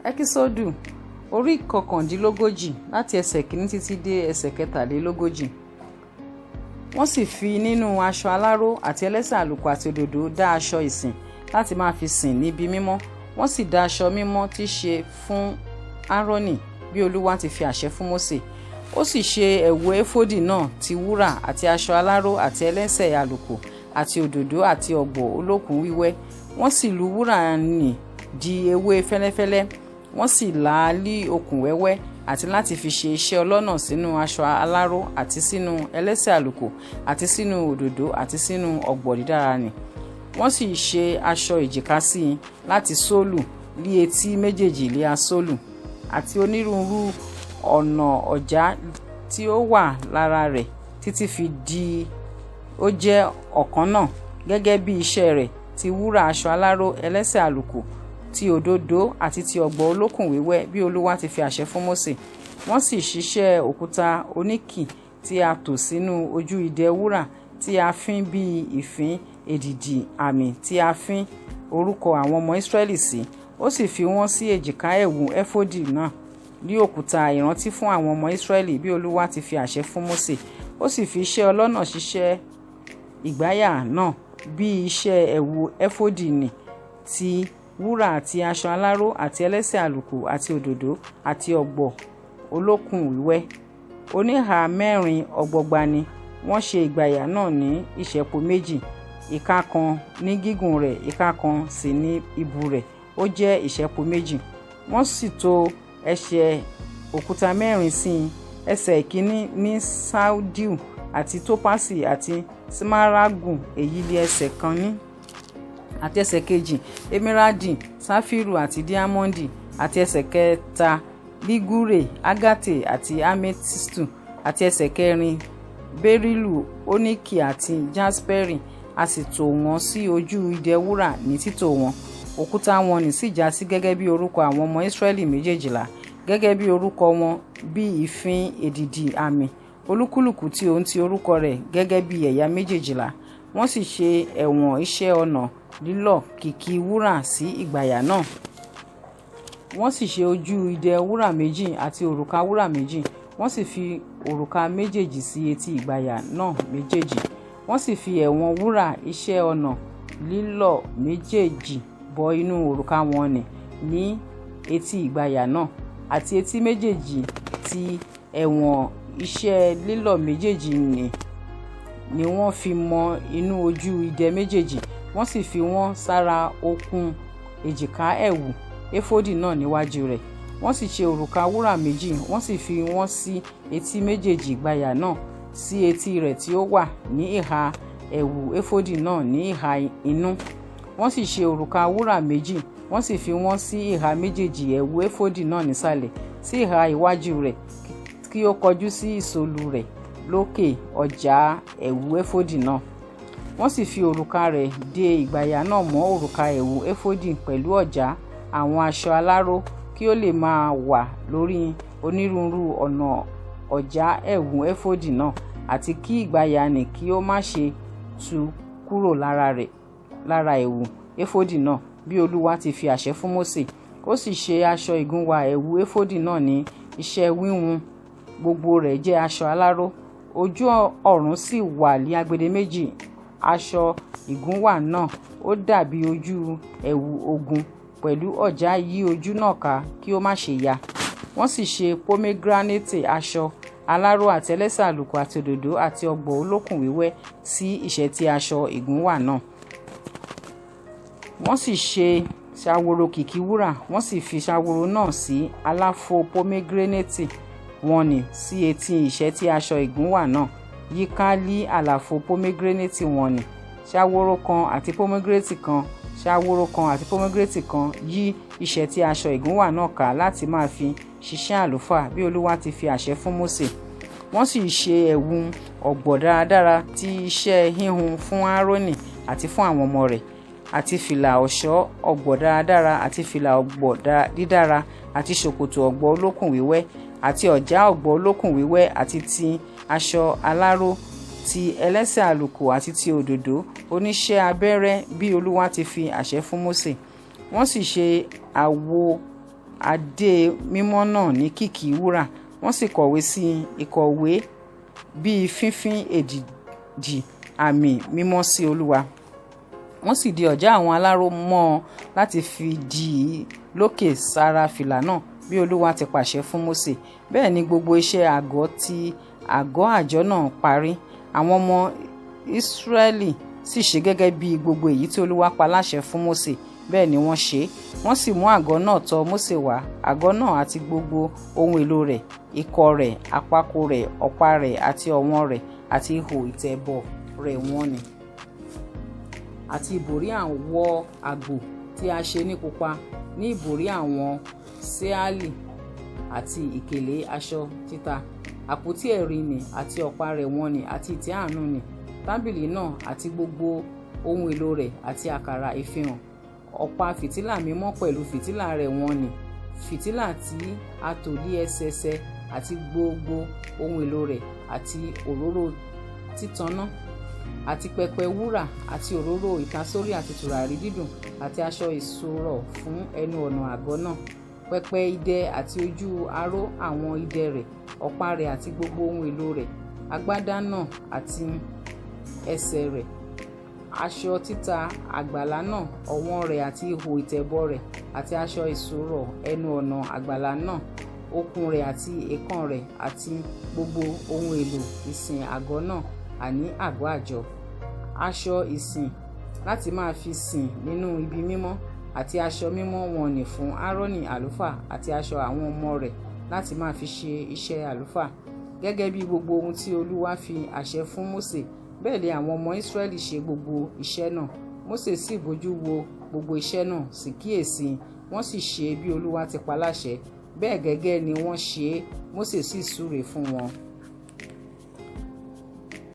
Ẹ́kísódù orí 39 láti ẹsẹ̀ kìíní títí dé ẹsẹ̀ 43. Wọ́n sì fi nínú aṣọ aláró àti ẹlẹ́sẹ̀ àlùkò àti òdòdó dá aṣọ ìsìn láti máa fi sìn níbi mímọ́. Wọ́n sì dá aṣọ mímọ́ tí ṣe fún Áárónì, bí Olúwa ti fi àṣẹ fún Mósè. Ó sì ṣe ẹ̀wù éfódì náà ti wúrà àti aṣọ aláró àti ẹlẹ́sẹ̀ àlùkò àti òdòdó àti ọ̀gbọ̀ olókùn wíwẹ́. Wọ́n sì lu wúrà nì di ewé fẹ́lẹ́fẹ́lẹ́, wọ́n sì là á lí okùn wẹ́wẹ́, àti láti fi ṣe iṣẹ́ ọlọ́nà sínú aṣọ aláró àti sínú ẹlẹ́sẹ̀ àlùkò àti sínú òdòdó àti sínú ọ̀gbọ̀ dídára nì. Wọ́n sì ṣe aṣọ èjìká sí i láti sólù lí etí méjèèjì lé asólù, àti onírúurú ọ̀nà ọ̀já tí ó wà lára rẹ̀ títí fi di ó jẹ́ ọ̀kan náà, gẹ́gẹ́ bí iṣẹ́ rẹ̀, ti wúrà, aṣọ aláró, ẹlẹ́sẹ̀ àlùkò, ti òdòdó àti ti ọ̀gbọ̀ olókùn wíwẹ́, bí Olúwa ti fi àṣẹ fún Mósè. Wọ́n sì ṣiṣẹ́ òkúta óníkì tí a tò sínú ojú idẹ wúrà tí a fín bí ìfín èdìdì àmì tí a fín orúkọ àwọn ọmọ Israẹli sí. Ó sì fi wọ́n sí èjìká ẹ̀wù éfódì náà ní òkúta ìrántí fún àwọn ọmọ Israẹli, bí Olúwa ti fi àṣẹ fún Mósè. Ó sì fi iṣẹ́ ọlọ́nà ṣiṣẹ́ ìgbàyà náà bí iṣẹ́ ẹ̀wù éfódì nì, ti wúrà àti aṣọ aláró àti ẹlẹ́sẹ̀ àlùkò àti òdòdó àti ọ̀gbọ̀ olókùn wíwẹ́. Oníhà mẹ́rin ọgbọọgba ni. Wọ́n ṣe ìgbàyà náà ní ìṣẹ́po méjì, ìka kan ní gígùn rẹ̀, ìka kan sì ní ìbú rẹ̀, ó jẹ́ ìṣẹ́po méjì. Wọ́n sì tò ẹsẹ̀ òkúta mẹ́rin sí i, ẹsẹ̀ ìkíní ní sardiu àti topasi àti smaragdu, èyí li ẹsẹ̀ kìíní, àti ẹsẹ̀ kejì emiradi, safiru àti diamondi, àti ẹsẹ̀ kẹta ligure, agate àti ametistu, àti ẹsẹ̀ kẹrin berilu, óníkì àti jasperi. A sì tò wọ́n sí ojú idẹ wúrà ní títò wọn. Òkúta wọ̀n-ọn-nì sì jásí gẹ́gẹ́ bí orúkọ àwọn ọmọ Israẹli méjèèjìlá, gẹ́gẹ́ bí orúkọ wọn, bí ìfín èdìdì àmì, olúkúlùkù tí òun ti orúkọ rẹ̀, gẹ́gẹ́ bí ẹ̀yà méjèèjìlá. Wọ́n sì ṣe ẹ̀wọ̀n iṣẹ́ ọnà lílọ́ kìkì wúrà sí ìgbàyà náà. Wọ́n sì ṣe ojú idẹ wúrà méjì àti òrùka wúrà méjì, wọ́n sì fi òrùka méjèèjì sí etí ìgbàyà náà méjèèjì. Wọ́n sì fi ẹ̀wọ̀n wúrà iṣẹ́ ọnà lílọ́ méjèèjì bọ inú òrùka wọ̀n-ọn-nì ní etí ìgbàyà náà, àti etí méjèèjì ti ẹ̀wọ̀n iṣẹ́ lílọ́ méjèèjì nì ni wọ́n fi mọ inú ojú idẹ méjèèjì. Wọ́n sì fi wọ́n sára okùn èjìká ẹ̀wù éfódì náà níwájú rẹ̀. Wọ́n sì ṣe òrùka wúrà méjì, wọ́n sì fi wọ́n sí etí méjèèjì ìgbàyà náà, sí etí rẹ̀ tí ó wà ní ìhà ẹ̀wù éfódì náà ní ìhà inú. Wọ́n sì ṣe òrùka wúrà méjì, wọ́n sì fi wọ́n sí ìhà méjèèjì ẹ̀wù éfódì náà nísàlẹ̀, sí ìhà iwájú rẹ̀ kí ó kọjú sí ìsolù rẹ̀ lókè ọ̀já ẹ̀wù éfódì náà. Wọ́n sì fi òrùka rẹ̀ de ìgbàyà náà mọ́ òrùka ẹ̀wù éfódì pẹ̀lú ọ̀já àwọn aṣọ aláró, kí ó lè máa wà lórí onírúurú ọ̀nà ọ̀já ẹ̀wù éfódì náà, àti kí ìgbàyà nì kí ó má ṣe tú kúrò lára ẹ̀wù éfódì náà, bí Olúwa ti fi àṣẹ fún Mósè. Ó sì ṣe aṣọ ìgúnwà ẹ̀wù éfódì náà ní iṣẹ́ wíwún, gbogbo rẹ̀ jẹ́ aṣọ aláró. Ojú ọ̀run sì wà ní agbedeméjì aṣọ ìgúnwà náà, ó dàbí ojú ẹ̀wù ogun, pẹ̀lú ọ̀já yí ojú náà ká kí ó má ṣe ya. Wọ́n sì ṣe pomegranate, aṣọ aláró àti ẹlẹ́sẹ̀ àlùkò àti òdòdó àti ọ̀gbọ̀ olókùn wíwẹ́ sí ìṣẹ́tí aṣọ ìgúnwà náà. Wọ́n sì ṣe ṣaworo kìkì wúrà, wọ́n sì fi ṣaworo náà sí àlàfo pomegranate wọ̀n-ọn-nì sí etí ìṣẹ́tí aṣọ ìgúnwà náà, yíká lí àlàfo pomegranate wọ̀n-ọn-nì. Ṣaworo kan àti pomegranate kan, ṣaworo kan àti pomegranate kan yí ìṣẹ́tí aṣọ ìgúnwà náà ká láti máa fi ṣiṣẹ́ àlùfáà, bí Olúwa ti fi àṣẹ fún Mósè. Wọ́n sì ṣe ẹ̀wù ọ̀gbọ̀ dáradára ti iṣẹ́ híhun fún Áárónì àti fún àwọn ọmọ rẹ̀, àti fìlà ọ̀ṣọ́ ọ̀gbọ̀ dáradára àti fìlà ọ̀gbọ̀ dídára àti ṣòkòtò ọ̀gbọ̀ olókùn wíwẹ́ àti ọ̀já ọ̀gbọ̀ olókùn wíwẹ́, àti ti aṣọ aláró, ti ẹlẹ́sẹ̀ àlùkò àti ti òdòdó, oníṣẹ́ abẹ́rẹ́, bí Olúwa ti fi àṣẹ fún Mósè. Wọ́n sì ṣe àwo adé mímọ́ náà ní kìkì wúrà. Wọ́n sì kọ̀wé sí ìkọ̀wé bíi fífín èdìdì, àmì mímọ́ sí Olúwa. Wọ́n sì di ọ̀já àwọn aláró mọ́ ọn láti fi dì í lókè sára fìlà náà, bí Olúwa ti pàṣẹ fún Mósè. Bẹ́ẹ̀ ni gbogbo iṣẹ́ àgọ́ ti àgọ́ àjọ náà parí. Àwọn ọmọ Ísírẹ́lì sì ṣe gẹ́gẹ́ bí gbogbo èyí tí Olúwa pa láṣẹ fún Mósè, bẹ́ẹ̀ ni wọ́n ṣe. Wọ́n sì mú àgọ́ náà tọ̀ Mósè wá, àgọ́ náà àti gbogbo ohun èlò rẹ̀, ìkọ́ rẹ̀, àpákò rẹ̀, ọ̀pá rẹ̀ àti ọ̀wọ̀n rẹ̀, àti ihò ìtẹ̀bọ̀ rẹ̀ wọ̀n nì, àti ìbòrí àwọ̀ àgbò tí a ṣe ní pupa, ní ìbòrí àwọn ṣéálì, àti ìkélé aṣọ títa, àpótí ẹ̀rí nì àti ọ̀pá rẹ̀ wọ̀n nì, àti ìtẹ́ àánú nì, tábìlì náà àti gbogbo ohun èlò rẹ̀, àti àkàrà ìfihàn, ọ̀pá fìtílà mímọ́ pẹ̀lú fìtílà rẹ̀ wọ̀n nì, fìtílà tí a tò lé ẹsẹẹsẹ àti gbogbo ohun èlò rẹ̀, àti òróró títaná, àti pẹpẹ wúrà, àti òróró ìtasórí, àti tùràrí dídùn, àti aṣọ ìṣọ̀rọ̀ fún ẹnu ọ̀nà àgọ́ náà, pẹpẹ idẹ àti ojú aró àwọn idẹ rẹ̀, ọ̀pá rẹ̀ àti gbogbo ohun èlò rẹ̀, agbádá náà àti ẹsẹ̀ rẹ̀, aṣọ títa àgbàlá náà, ọ̀wọ̀n rẹ̀ àti ihò ìtẹ̀bọ̀ rẹ̀, àti aṣọ ìṣọ̀rọ̀ ẹnu ọ̀nà àgbàlá náà, okùn rẹ̀ àti èèkàn rẹ̀, àti gbogbo ohun èlò ìsìn àgọ́ náà, àní àgọ́ àjọ, aṣọ ìsìn láti máa fi sìn nínú ibi mímọ́, àti aṣọ mímọ́ wọ̀n-ọn-nì fún Áárónì àlùfáà àti aṣọ àwọn ọmọ rẹ̀ láti máa fi ṣe iṣẹ́ àlùfáà. Gẹ́gẹ́ bí gbogbo ohun tí Olúwa fi àṣẹ fún Mósè, bẹ́ẹ̀ ni àwọn ọmọ Ísírẹ́lì ṣe gbogbo iṣẹ́ náà. Mósè sì bójú wo gbogbo iṣẹ́ náà, sì kíyèsi, wọ́n sì ṣe bí Olúwa ti pa láṣẹ, bẹ́ẹ̀ gẹ́gẹ́ ni wọ́n ṣe é. Mósè sì súre fún wọn.